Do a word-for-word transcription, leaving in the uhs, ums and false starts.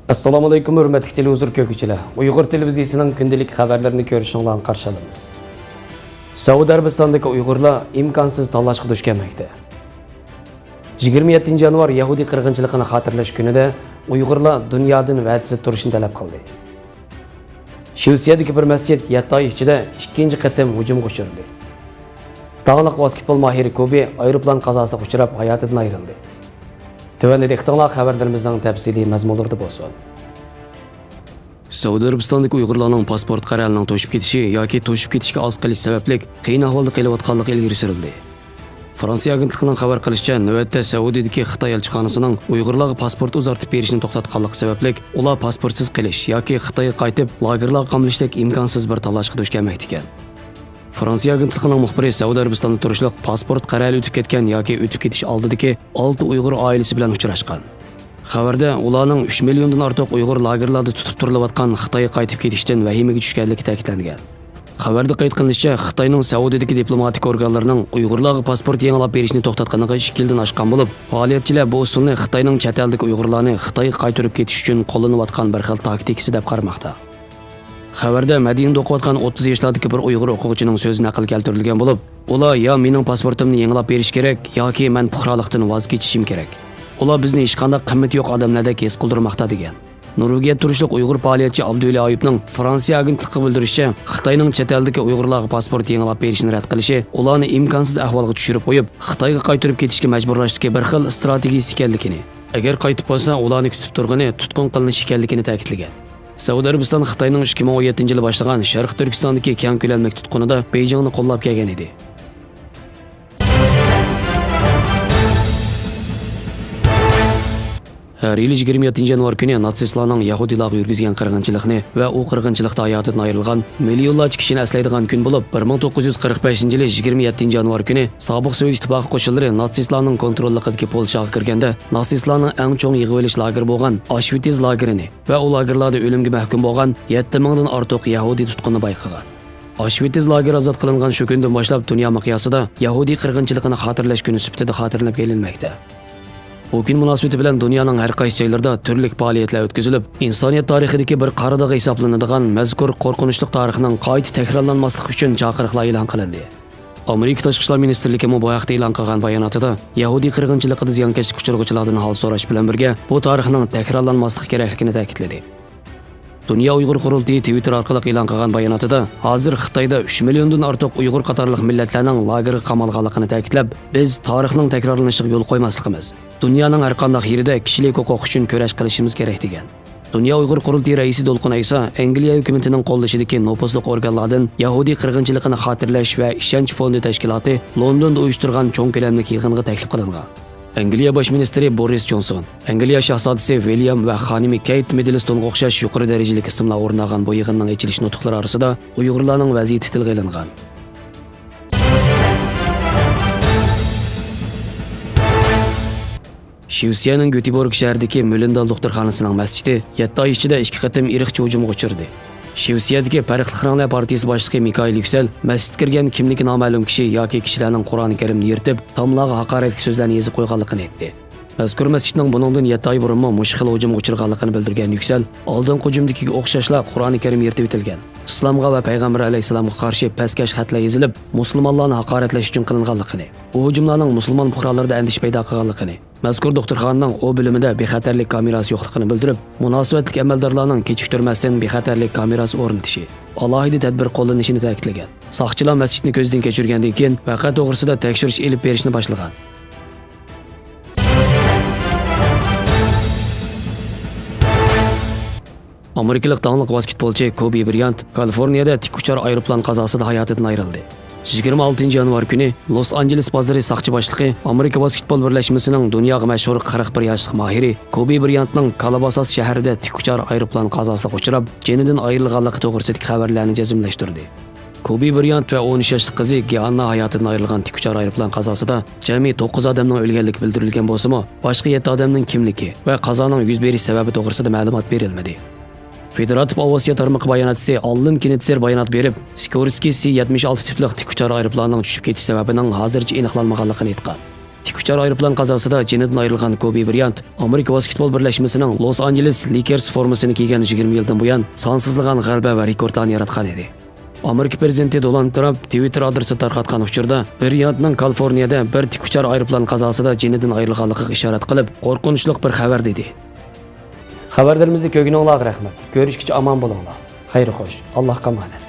ئەسسالامۇئەلەيكۇم، ھۆرمەتلىك تېلېۋىزور كۆرگۈچىلەر. ئۇيغۇر تېلېۋىزىيىسىنىڭ كۈندىلىك خەۋەرلىرىنى كۆرۈشۈڭلارنى قارشى ئالىمىز. سەئۇدى ئەرەبىستاندىكى ئۇيغۇرلار ئىمكانسىز تاللاشقا دۇچ كەلمەكتە. يىگىرمە يەتتىنچى يانۋار يەھۇدىي قىرغىنچىلىقىنى خاتىرىلەش كۈنىدە ئۇيغۇرلار دۇنيادىن ۋەدىسىز تۇرۇشنى تەلەپ قىلدى. شىۋېتسىيەدىكى بىر مەسچىت يەتتە ئاي ئىچىدە ئىككىنچى قېتىم ھۇجۇمغا ئۇچرىدى. داڭلىق ۋاسكېتبول ماھىرى كوبى ئايروپىلان قازاسىغا ئۇچراپ ھاياتىدىن ئايرىلدى. تۆۋەندە دىققىتىڭلار خەۋەرلىرىمىزنىڭ تەپسىلىي مەزمۇنلىرىدا بولسۇن. سەئۇدى ئەرەبىستاندىكى ئۇيغۇرلارنىڭ پاسپورت قەرەلىنىڭ توشۇپ كېتىشى ياكى توشۇپ كېتىشكە ئاز قېلىش سەۋەبلىك قىيىن ئەھۋالدا قېلىۋاتقانلىقى ئىلگىرى سۈرۈلدى. فرانسىيە ئاگېنتلىقىنىڭ خەۋەر قىلىشىچە، نۆۋەتتە سەئۇدىدىكى خىتاي ئەلچىخانىسىنىڭ ئۇيغۇرلارغا پاسپورت ئۇزارتىپ بېرىشنى توختاتقانلىقى سەۋەبلىك، ئۇلار پاسپورتسىز قېلىش ياكى خىتايغا قايتىپ، لاگېرلارغا قامىلىشتەك ئىمكانسىز بىر تاللاشقا دۇچ كەلمەكتىكەن. فرانسىيە ئاگېنتلىقىنىڭ مۇخبىرى سەئۇدى ئەرەبىستاندا تۇرۇشلۇق پاسپورت قەرەلى ئۆتۈپ كەتكەن ياكى ئۆتۈپ كېتىش ئالدىدىكى ئالتە ئۇيغۇر ئائىلىسى بىلەن ئۇچراشقان. خەۋەردە ئۇلارنىڭ ئۈچ مىليوندىن ئارتۇق ئۇيغۇر لاگېرلاردا تۇتۇپ تۇرۇلۇۋاتقان خىتايغا قايتىپ كېتىشتىن ۋەھىمىگە چۈشكەنلىكى تەكىتلەنگەن. خەۋەردە قەيت قىلىنىشىچە، خىتاينىڭ سەئۇدىدىكى دىپلوماتىك ئورگانلىرىنىڭ ئۇيغۇرلارغا پاسپورت يېڭىلاپ بېرىشنى توختاتقىنىغا ئىككى يىلدىن ئاشقان بولۇپ، پائالىيەتچىلەر بۇ ئۇسۇلنى خىتاينىڭ چەت ئەلدىكى ئۇيغۇرلارنى خىتايغا قايتۇرۇپ كېتىش ئۈچۈن قوللىنىۋاتقان بىر خىل تاكتىكىسى دەپ قارىماقتا. خەۋەردە مەدىنىدە ئوقۇۋاتقان ئوتتۇز ياشلاردىكى بىر ئۇيغۇر ئوقۇغۇچىنىڭ سۆزى نەقىل كەلتۈرۈلگەن بولۇپ، ئۇلار يا مېنىڭ پاسپورتۇمنى يېڭىلاپ بېرىش كېرەك، ياكى مەن پۇقرالىقتىن ۋاز كېچىشىم كېرەك. ئۇلار بىزنى ھېچقانداق قىممىتى يوق ئادەملەردەك ھېس قىلدۇرماقتا، دېگەن. نورۋېگىيەدە تۇرۇشلۇق ئۇيغۇر پائالىيەتچى ئابدۇۋەلى ئايۇپنىڭ فرانسىيە ئاگېنتلىقىغا بىلدۈرۈشىچە، خىتاينىڭ چەت ئەلدىكى ئۇيغۇرلارغا پاسپورت يېڭىلاپ بېرىشنى رەت قىلىشى ئۇلارنى ئىمكانسىز ئەھۋالغا چۈشۈرۈپ قويۇپ، خىتايغا قايتۇرۇپ كېتىشكە مەجبۇرلاشتىكى بىر خىل ئىستراتېگىيىسى ئىكەنلىكىنى، ئەگەر قايتىپ بارسا، ئۇلارنى كۈتۈپ تۇرغىنى تۇتقۇن قىلىنىش ئىكەنلىكىنى تەكىتلىگەن. سەئۇدى ئەرەبىستان خىتاينىڭ ئىككى مىڭ ئون يەتتىنچى يىلى باشلىغان شەرقىي تۈركىستاندىكى كەڭ كۆلەملىك تۇتقۇنىدا بېيجىڭنى قوللاپ كەلگەن ئىدى. ھەر يىلى يىگىرمە يەتتىنچى يانۋار كۈنى ناتسىستلارنىڭ يەھۇدىيلارغا يۈرگۈزگەن قىرغىنچىلىقنى ۋە ئۇ قىرغىنچىلىقتا ھاياتىدىن ئايرىلغان مىليونلارچە كىشىنى ئەسلەيدىغان كۈن بولۇپ، بىر مىڭ توققۇز يۈز قىرىق بەشىنچى يىلى يىگىرمە يەتتىنچى يانۋار كۈنى سابىق سوۋېت ئىتتىپاقى قوشۇنلىرى ناتسىستلارنىڭ كونتروللۇقىدىكى پولشاغا كىرگەندە، ناتسىستلارنىڭ ئەڭ چوڭ يىغىۋېلىش لاگېرى بولغان ئاشۋىتىز لاگېرىنى ۋە ئۇ لاگېرلاردا ئۆلۈمگە مەھكۇم بولغان يەتتە مىڭدىن ئارتۇق يەھۇدىي تۇتقۇننى بايقىغان. ئاشۋىتىز لاگېرى ئازاد قىلىنغان شۇ كۈندىن باشلاپ دۇنيا مىقياسىدا يەھۇدىي قىرغىنچىلىقىنى خاتىرىلەش كۈنى سۈپىتىدە خاتىرىلەنىپ كېلىنمەكتە. بۇ كۈن مۇناسىۋىتى بىلەن دۇنيانىڭ ھەر قايسى جايلىرىدا تۈرلۈك پائالىيەتلەر ئۆتكۈزۈلۈپ، ئىنسانىيەت تارىخىدىكى بىر قارا داغ ھېسابلىنىدىغان مەزكۇر قورقۇنچلۇق تارىخنىڭ قايتا تەكرارلانماسلىقى ئۈچۈن چاقىرىقلار ئېلان قىلىندى. ئامېرىكا تاشقى ئىشلار مىنىستىرلىكىمۇ بۇ ھەقتە ئېلان قىلغان باياناتىدا، يەھۇدىي قىرغىنچىلىقىدا زىيانكەشلىك ئۇچرىغۇچىلاردىن ھال سوراش بىلەن بىرگە، بۇ تارىخنىڭ تەكرارلانماسلىقى كېرەكلىكىنى تەكىتلىدى. دۇنيا ئۇيغۇر قۇرۇلتىيى تىۋىتتېر ئارقىلىق ئېلان قىلغان باياناتىدا، ھازىر خىتايدا ئۈچ مىليوندىن ئارتۇق ئۇيغۇر قاتارلىق مىللەتلەرنىڭ لاگېرغا قامالغانلىقىنى تەكىتلەپ، بىز تارىخنىڭ تەكرارلىنىشىغا يول قويماسلىقىمىز، دۇنيانىڭ ھەر قانداق يېرىدە كىشىلىك ھوقۇق ئۈچۈن كۈرەش قىلىشىمىز كېرەك، دېگەن. دۇنيا ئۇيغۇر قۇرۇلتىيى رەئىسى دولقۇن ئەيسا ئەنگلىيە ھۆكۈمىتىنىڭ قوللىشىدىكى نوپۇزلۇق ئورگانلاردىن يەھۇدىي قىرغىنچىلىقىنى خاتىرىلەش ۋە ئىشەنچ فوندى تەشكىلاتى لوندوندا ئۇيۇشتۇرغان چوڭ كۆلەملىك يىغىنغا تەكلىپ قىلىنغان. ئەنگلىيە باش مىنىستىرى بورىس جونسون، ئەنگلىيە شاھزادىسى ۋىليام ۋە خانىمى كەيت مىدلستونغا ئوخشاش يۇقىرى دەرىجىلىك ئىسىملار ئورۇن ئالغان بۇ يىغىننىڭ ئېچىلىش نۇتۇقلىرى ئارىسىدا ئۇيغۇرلارنىڭ ۋەزىيىتى تىلغا ئېلىنغان. شىۋېتسىيەنىڭ گۆتېبورگ شەھىرىدىكى مۆلېندال دوختۇرخانىسىنىڭ مەسچىتى يەتتە ئاي ئىچىدە ئىككى قېتىم ئىرقچى ھۇجۇمغا ئۇچرىدى. شىۋېتسىيەدىكى پەرقلىق رەڭلەر پارتىيىسى باشلىقى مىكائىل يۈكسەل مەسچىتكە كىرگەن كىملىكى نامەلۇم كىشى ياكى كىشىلەرنىڭ قۇرئان كەرىمنى يىرتىپ، تاملارغا ھاقارەتلىك سۆزلەرنى يېزىپ قويغانلىقىنى ئېيتتى. مەزكۇر مەسچىتنىڭ بۇنىڭدىن يەتتە ئاي بۇرۇنمۇ مۇشۇ خىل ھۇجۇمغا ئۇچرىغانلىقىنى بىلدۈرگەن يۈكسەل، ئالدىنقى ھۇجۇمدىكىگە ئوخشاشلا قۇرئان كەرىم يىرتىۋېتىلگەن، ئىسلامغا ۋە پەيغەمبەر ئەلەيھىسسالامغا قارشى پەسكەش خەتلەر يېزىلىپ، مۇسۇلمانلارنى ھاقارەتلەش ئۈچۈن قىلىنغانلىقىنى، بۇ ھۇجۇملارنىڭ مۇسۇلمان پۇقرالىرىدا ئەندىشە پەيدا قىلغانلىقىنى، مەزكۇر دوختۇرخانىنىڭ ئۇ بۆلۈمىدە بىخەتەرلىك كامېراسى يوقلۇقىنى بىلدۈرۈپ، مۇناسىۋەتلىك ئەمەلدارلارنىڭ كېچىكتۈرمەستىن بىخەتەرلىك كامېراسى ئورنىتىشى، ئالاھىدە تەدبىر قوللىنىشىنى تەكىتلىگەن. ساقچىلار مەسچىتنى كۆزدىن كەچۈرگەندىن كېيىن، ۋەقە توغرىسىدا تەكشۈرۈش ئېلىپ بېرىشنى باشلىغان. ئامېرىكىلىق داڭلىق ۋاسكېتبولچى كوبى بريانت كالىفورنىيەدە تىك ئۇچار ئايروپىلان قازاسىدا ھاياتىدىن ئايرىلدى. يىگىرمە ئالتىنچى يانۋار كۈنى لوس ئانژېلېس بازىرى ساقچى باشلىقى ئامېرىكا ۋاسكېتبول بىرلەشمىسىنىڭ دۇنياغا مەشھۇر قىرىق بىر ياشلىق ماھىرى كوبى بريانتنىڭ كالاباساس شەھىرىدە تىك ئۇچار ئايروپىلان قازاسىغا ئۇچراپ، جېنىدىن ئايرىلغانلىقى توغرىسىدىكى خەۋەرلەرنى جەزملەشتۈردى. كوبى بريانت ۋە ئون ئۈچ ياشلىق قىزى گېئاننا ھاياتىدىن ئايرىلغان تىك ئۇچار ئايروپىلان قازاسىدا جەمئىي توققۇز ئادەمنىڭ ئۆلگەنلىكى بىلدۈرۈلگەن بولسىمۇ، باشقا يەتتە ئادەمنىڭ كىملىكى ۋە قازانىڭ يۈز بېرىش سەۋەبى توغرىسىدا مەلۇمات بېرىلمىدى. فېدېراتىپ ئاۋىئاتسىيە تارمىقى باياناتچىسى ئاللېن كېنىتسېر بايانات بېرىپ، سىكورسكىي سى يەتمىش ئالتە تىپلىق تىك ئۇچار ئايروپىلاننىڭ چۈشۈپ كېتىش سەۋەبىنىڭ ھازىرچە ئېنىقلانمىغانلىقىنى ئېيتقان. تىك ئۇچار ئايروپىلان قازاسىدا جېنىدىن ئايرىلغان كوبى بريانت ئامېرىكا ۋاسكېتبول بىرلەشمىسىنىڭ لوس ئانژېلېس لېيكېرس فورمىسىنى كىيگەن يىگىرمە يىلدىن بۇيان سانسىزلىغان غەلىبە ۋە رېكورتلارنى ياراتقان ئىدى. ئامېرىكا پىرېزىدېنتى دونالد ترامپ تىۋىتتېر ئادرېسىدا تارقاتقان ئۇچۇردا، بريانتنىڭ كالىفورنىيەدە بىر تىك ئۇچار ئايروپىلان قازاسىدا جېنىدىن ئايرىلغانلىقىغا ئىشارەت قىلىپ، قورقۇنچلۇق بىر خەۋەر دېدى. خەۋەرلىرىمىزنى كۆرگىنىڭلارغا رەھمەت. كۆرۈشكىچە ئامان بولۇڭلار. خەير خوش. ئاللاھقا ئامانەت.